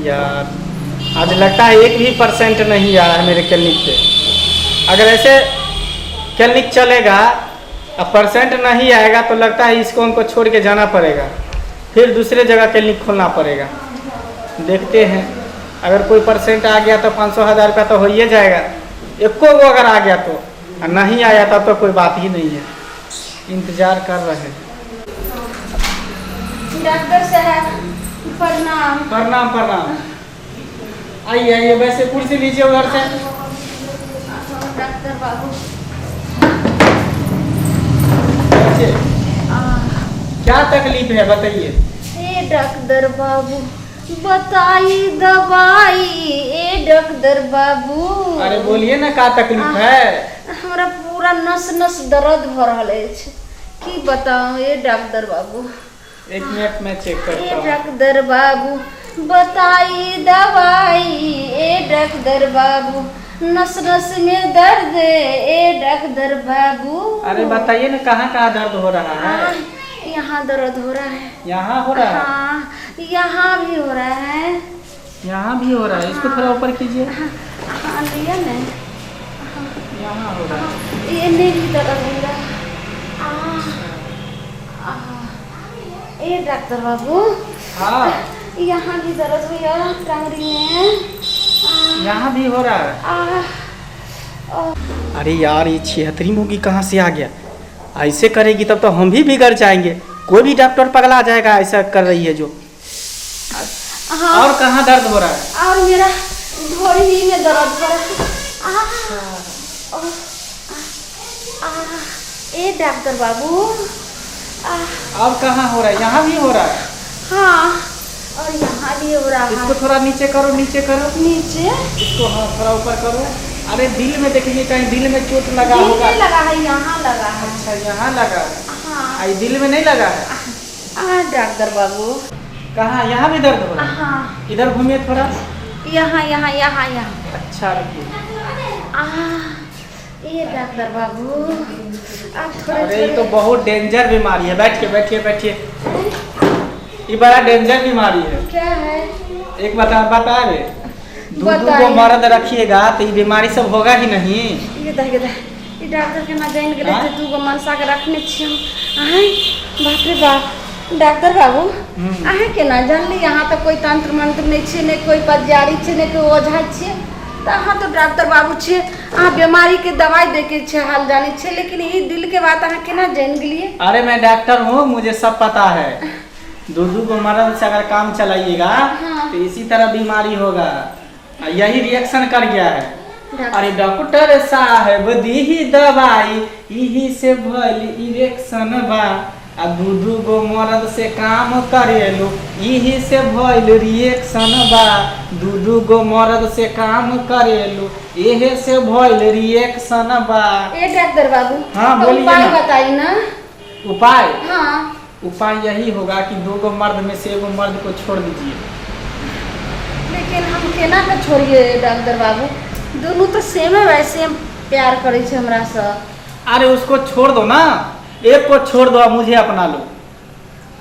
यार आज लगता है एक भी परसेंट नहीं आ रहा है मेरे क्लिनिक पे। अगर ऐसे क्लिनिक चलेगा और परसेंट नहीं आएगा तो लगता है इसको हमको छोड़ के जाना पड़ेगा, फिर दूसरे जगह क्लिनिक खोलना पड़ेगा। देखते हैं, अगर कोई परसेंट आ गया तो 500 हज़ार रुपया तो हो ही जाएगा, एको गो अगर आ गया तो, और नहीं आया तब तो कोई बात ही नहीं है। इंतजार कर रहे हैं। डॉक्टर साहब प्रणाम। प्रणाम प्रणाम, आइए आइए, वैसे कुर्सी लीजिए उधर से। डॉक्टर बाबू। बैठिए। क्या तकलीफ है बताइए। ए डॉक्टर बाबू बताई दवाई, ए डॉक्टर बाबू। अरे बोलिए ना का तकलीफ है। हमरा पूरा नस नस दर्द भ रहल अछि, की बताऊं ए डॉक्टर बाबू। एक मिनट मैं चेक ए करता हूँ। डॉक्टर बाबू बताई दवाई, ए डॉक्टर बाबू नस नस में दर्द, ए डॉक्टर बाबू। अरे बताइए ना कहाँ कहाँ दर्द हो रहा है। यहाँ दर्द हो रहा है। यहाँ हो रहा है? हाँ, यहाँ भी हो रहा है। यहाँ भी हो रहा है। इसको थोड़ा ऊपर कीजिए। हाँ लिया ना। यहाँ हो रहा है। ये नहीं भी दर्द हो रहा है। आ, आ, ए डॉक्टर बाबू। हाँ। यहाँ भी दर्द हो गया टांगरी में। यहाँ भी हो रहा है। आ, अरे यार ये छिहत्तरी मोगी कहाँ से आ गया? ऐसे करेगी तब तो हम भी बिगड़ जाएंगे, कोई भी डॉक्टर पगला जाएगा ऐसा कर रही है जो। हाँ। और कहाँ दर्द हो रहा है? और मेरा ढोरी में दर्द हो रहा है। आ, ओ, आ, ए डॉक्टर बाबू। आ, अब कहाँ हो रहा है? यहाँ भी हो रहा है? हाँ, और यहाँ भी हो रहा है। इसको थोड़ा नीचे करो, नीचे करो। नीचे? इसको हाँ थोड़ा ऊपर करो। अरे दिल में देखिए, कहीं दिल में चोट लगा दिल होगा। में लगा है, यहाँ लगा है। अच्छा यहाँ लगा है। हाँ। आई दिल में नहीं लगा है। आ डॉक्टर बाबू। कहाँ? यहाँ भी दर्द हो रहा है? हाँ। इधर घूमिए थोड़ा। यहाँ यहाँ यहाँ यहाँ। अच्छा रुकिए। आ ये डॉक्टर बाबू आप थोड़े। अरे ये तो बहुत डेंजर बीमारी है। बैठिए बैठिए बैठिए, ये बड़ा डेंजर बीमारी है। क्या है? एक बता बता रहे, दू दू गो बताइए। मर्द रखिएगा तो ये बीमारी सब होगा ही नहीं। ये देख ये देख, ई डॉक्टर के ना जान गेलै हाँ? जे दूगो मनसा के रखने छियै हम। आँय बाप रे बाप, डॉक्टर बाबू अहाँ केना जानली? यहाँ तऽ कोई तंत्र मंत्र नहि छै, नहि कोई पजारी छै, नहि कोई ओझा छियै, तऽ अहाँ तऽ डॉक्टर बाबू छियै, अहाँ बीमारी के दवाई दे के छै हाल जानै छियै, लेकिन ई दिल के बात अहाँ केना जानि गेलियै? अरे मैं डॉक्टर हूँ, मुझे सब पता है। दू दू गो मर्द से अगर काम चलाइएगा हाँ। तो इसी तरह बीमारी होगा। आ यही रिएक्शन कर गया है। डॉक्टर- अरे डॉक्टर साहब दीही दवाई, यही से भइल इरेक्शन बा, आ दू दू गो मर्द से काम करेलू यही से भइल रिएक्शन बा, दू दू गो मर्द से काम करेलू एहे से भइल रिएक्शन बा। ए डॉक्टर बाबू, हाँ, तो बोलिए उपाय ना। बताई ना। उपाय? हाँ। उपाय यही होगा कि दो गो मर्द में से एगो मर्द को छोड़ दीजिए। लेकिन हम केना के छोड़िए डॉक्टर बाबू? दुनू तो सेमे वैसे प्यार करै छै हमरा से। अरे उसको छोड़ दो ना, एक को छोड़ दो और मुझे अपना लो।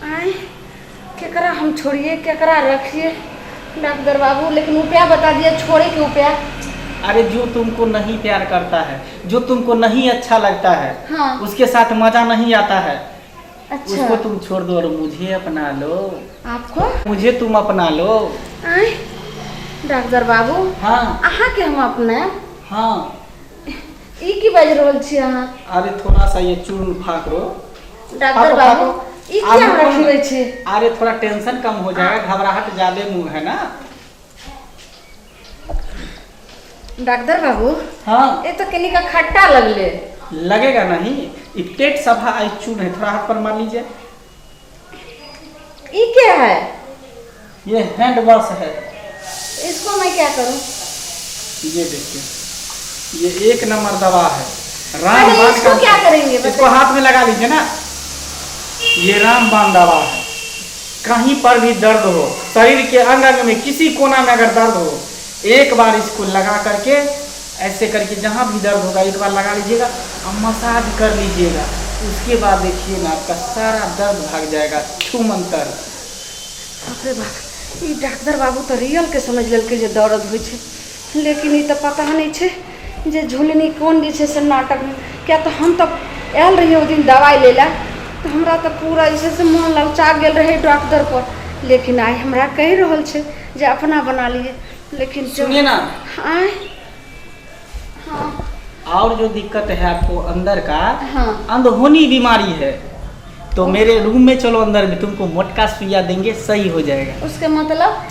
आय केकरा हम छोड़िए, केकरा रखिए डॉक्टर बाबू? लेकिन उपाय बता दिए छोड़े के उपाय। अरे जो तुमको नहीं प्यार करता है, जो तुमको नहीं अच्छा लगता है, हाँ। उसके साथ मजा नहीं आता है, अच्छा। उसको तुम छोड़ दो और मुझे अपना लो। आपको? मुझे तुम अपना लो। आय डॉक्टर बाबू। हाँ। अहाँ के हम अपने? हाँ। ई की बाजि रहल छी अहाँ? अरे थोड़ा सा ये चूर्ण फाँक रो। डॉक्टर फाको, बाबू फाको। ई किया हमरा आलू खिबै छी? अरे थोड़ा टेंशन कम हो जाएगा, घबराहट ज्यादा मुंह है ना। डॉक्टर बाबू। हाँ। ये तो कनिका खट्टा लगले। लगेगा नहीं, ये पेट सफा आई चूर्ण है, थोड़ा हाथ पर मार लीजिए। ई क्या है? ये हैंड वॉश है। इसको मैं क्या करूं? ये देखिए, ये एक नंबर दवा है, रामबाण इसको का। क्या करेंगे इसको बताइए? हाथ में लगा लीजिए ना। ये रामबाण दवा है, कहीं पर भी दर्द हो, शरीर के अंग अंग में किसी कोना में अगर दर्द हो, एक बार इसको लगा करके ऐसे करके जहाँ भी दर्द होगा एक बार लगा लीजिएगा और मसाज कर लीजिएगा, उसके बाद देखिए ना आपका सारा दर्द भाग जाएगा, छू मंतर। बाप रे बाप, ई डॉक्टर बाबू तऽ रियलके समझि लेलकै जे दर्द होइ छै लेकिन ई तऽ पता नहि छै जे झुलनी कोन जे छै से नाटकमे किया तऽ हम तऽ आयल रहियै ओहि दिन दबाइ लै लए तऽ हमरा तऽ पूरा जे छै से मोन ललचा गेल रहै डॉक्टरपर लेकिन आइ हमरा कहि रहल छै जे अपना बना लिए लेकिन सुनिए ना। आँय। हाँ। और जो दिक्कत है आपको अंदर का, हाँ। अंदरूनी बीमारी है, तो मेरे रूम में चलो, अंदर में तुमको मोटका सुइया देंगे, सही हो जाएगा। उसके मतलब?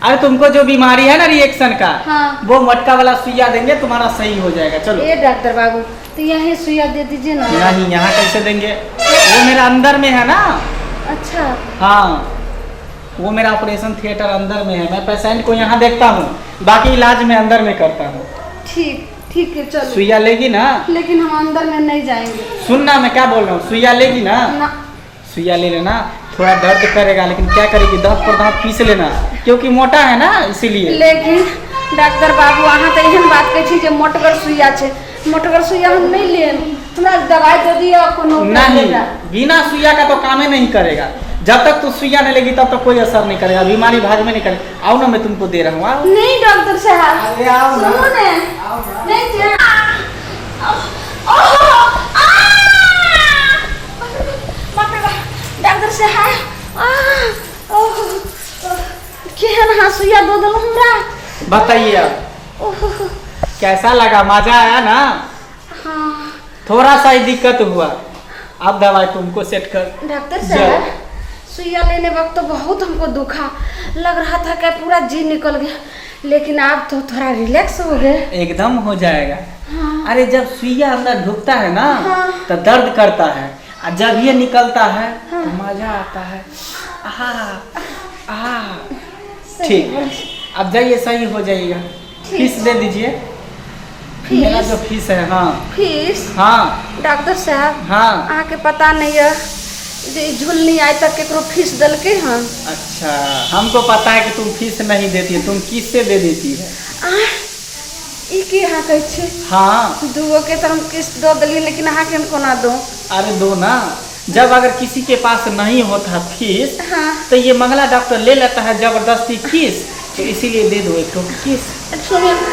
अरे तुमको जो बीमारी है ना रिएक्शन का, हाँ। वो मोटका वाला सुइया देंगे, तुम्हारा सही हो जाएगा। चलो। ये डॉक्टर बाबू तो यहीं सुइया दे दीजिए ना। नहीं, यहाँ कैसे देंगे, वो मेरा अंदर में है ना। अच्छा। हाँ, वो मेरा ऑपरेशन थिएटर अंदर में है। मैं पेशेंट को यहाँ देखता हूँ, बाकी इलाज मैं अंदर में करता हूँ। ठीक ठीक है, चलो। सुइया लेगी ना? लेकिन हम अंदर में नहीं जाएंगे। सुनना, मैं क्या बोल रहा हूँ, सुइया लेगी ना? ना। सुइया ले लेना, थोड़ा दर्द करेगा लेकिन क्या करेगी, दांत पर दांत पीस लेना, क्योंकि मोटा है ना इसीलिए। लेकिन डॉक्टर बाबू अहाँ तऽ एहन बात कहै छी जे मोटगर सुइया छै, मोटगर सुइया हम नहि लेब, हमरा दवाइ दऽ दिअ कोनो। नहीं, बिना सुइया का तो कामे नहीं करेगा। जब तक तू सुइया नहीं लेगी तब तक कोई असर नहीं करेगा, बीमारी भाग में नहीं करेगा। आओ ना, मैं तुमको दे रहा हूँ, आओ। नहीं डॉक्टर साहब। अरे आओ ना। सुनू ने। नहीं जा। बाप रे बाप, डॉक्टर साहब, आ, ओह, केहन अहाँ सुइया दऽ देलहुँ हमरा। बताइए अब। ओह। कैसा लगा, मजा आया ना? हाँ। थोड़ा सा ही दिक्कत हुआ, अब दवाई तुमको सेट कर। डॉक्टर जाओ। साहब, सुइया लेने वक्त तो बहुत हमको दुखा लग रहा था कि पूरा जी निकल गया, लेकिन आप तो थोड़ा रिलैक्स हो गए। एकदम हो जाएगा। हाँ। अरे जब सुइया अंदर ढुकता है ना, हाँ। तो दर्द करता है, और जब ये निकलता है, हाँ। तो मजा आता है। आहा आहा। सही ठीक है, बोल। अब जाइए, सही हो जाइएगा। ठीक। फीस दे दीजिए। मेरा फीस? जो फीस है, हाँ। फीस? हाँ। डॉक्टर साहब, हाँ। अहाँके पता नहीं है जे ई झुलनी आइ तक केकरो फीस देलकै हन। अच्छा, हमको पता है कि तुम फीस नहीं देती है, तुम किससे दे देती है। आह, ई की अहाँ कहै छी? हाँ। दूगो के तऽ हम किस्त दऽ देलियै, लेकिन अहाँके हम कोना दू? अरे दो ना, जब अगर किसी के पास नहीं होता फीस, हाँ। तो ये मंगला डॉक्टर ले लेता है जबरदस्ती फीस, तो इसीलिए दे दो एक ठो किस। सुनिए।